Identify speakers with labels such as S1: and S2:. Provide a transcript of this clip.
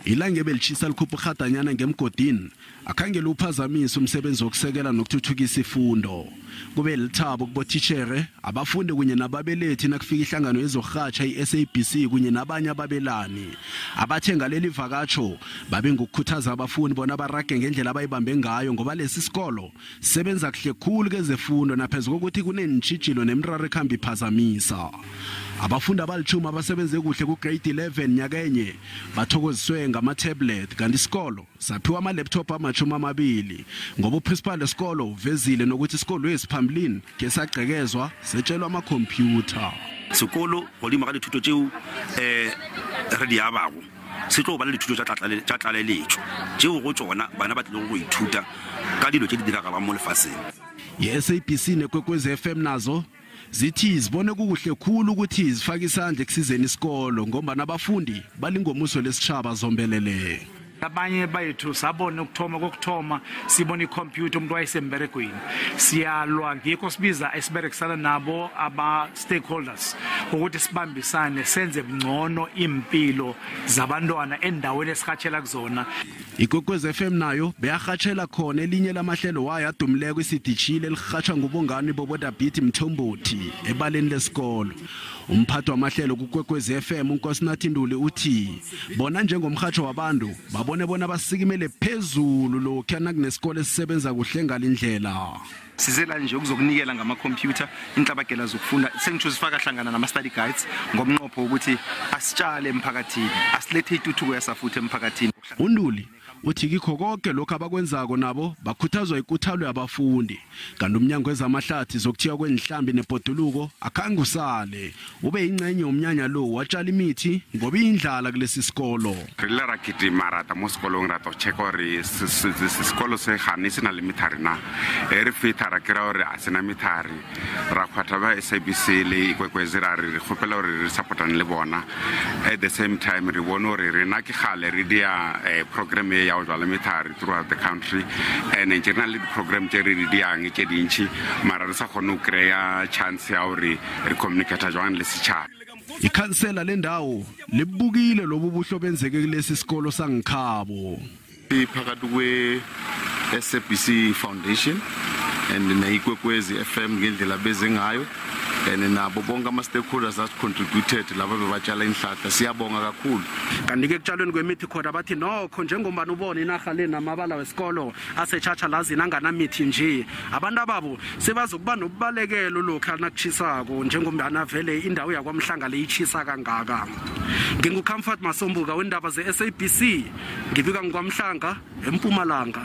S1: Ilanga ebelishisa likhupha urhadanyana ngemgodini akhange liwuphazamisa umsebenzi wokusekela nokuthuthukisa ifundo. Kube lithabo kubotitjhere, abafundi kunye nababelethi nakufika ihlangano yezokurhatjha i-SABC kunye nabanye ababelani. Abathe ngaleli vakatsho babe ngokukhuthaza abafundi bona barage ngendlela abayibambe ngayo, ngoba lesi sikolo sebenza kuhle khulu kezefundo naphezu kokuthi kuneentjhijilo nemiraro ekhamba iphazamisa. Abafundi abalitjhumi abasebenze kuhle ku-grade 11 nyakenye bathokoziswe ngama-tablet, kanti isikolo saphiwa ama-laptop ama-20, ngoba uprincipal wesikolo uvezile nokuthi isikolo esiphambilini ke sagqekezwa setshelwa amakhompyutha.
S2: Sekolo godimo ga dithuto tšeo re di abago se tlo ba le dithuto tša tlaleletšo tšeo go tšona bana ba tlilego go ithuta ka dilo tše di diragalang mo lefaseng.
S1: I-SABC neKwekwezi FM nazo zithi zibone kukuhle khulu ukuthi zifake isandla ekusizeni isikolo, ngombana abafundi balingomuso lesitjhaba zombelele.
S3: Abanye bethu sabona ukuthoma kokuthoma sibona ikhompyutha umuntu wayesemberegweni siyalwa, ngikho sibiza esiberekisana nabo aba-stakeholders ukuthi sibambisane senze ngcono impilo zabantwana endaweni esirhatjhela kuzona.
S1: Ikwekwezi FM nayo beyarhatjhela khona elinye lamahlelo wayo adumileko isidishile elirhatjhwa ngubongani Bobodabhithi Mthombothi ebaleni lesikolo. Umphathi wamahlelo kuKwekwezi FM uNkosinathi Ntuli uthi bona njengomrhatjho wabantu babone bona basikimele phezulu lokhuya nakunesikolo esisebenza kuhle ngalindlela.
S4: Sizela nje ukuzokunikela ngamakhompyutha, inhlabagela zokufunda, sengitsho zifaka hlangana nama-study guides, ngomnqopho wokuthi asitshale emphakathini, asilethe ituthuko yasafuthi emphakathini.
S1: UNtuli uthi kikho konke lokhu abakwenzako nabo bakhuthazwa ikuthalo yabafundi, kanti umnyango wezamahlathi zokuthiya kwenhlambi nebhoduluko akhange usale ube yingxenye yomnyanya lo watshala imithi ngoba iyindlala kulesi sikolo.
S5: Re ile ra kitima ra tla mo sekolong ra tlo checka gore sekolo se gane se na le methare na. E re feta ra kry-a gore a sena methare, ra kgwatha ba SABC le Ikwekwezi ra re re kgopela gore re supportane le bona. At the same time re bone gore rena ke kgale re dia program e ya go jwala methare throughout the country, and ntse re na le di-program tse re di diang tse dintšhi, mara re sa kgone go kry-a chance ya gore re communicata jwang le setšhaba.
S1: Ikhansela lendawo libukile lobu buhlo benzeke kulesi sikolo sangikhabo.
S6: Phakathi kwe-SABC Foundation and neYikwekwezi FM ngendlela beze ngayo, and nabo bonke ama-stakeholders that contributed laba bebatshala inhlahla, siyabonga kakhulu.
S1: Kanti-ke ekutshalweni kwemithi khona bathi nokho njengombani ubona inarha le namabala wesikolo asetshatshalazini anganamithi nje, abantu ababo sebazokuba nobubalekelo lokhu nakutshisako, njengombana vele indawo yakwamhlanga le itshisa kangaka. NginguComfort Masombuka wendaba ze-SABC, ngibika ngikwamhlanga eMpumalanga.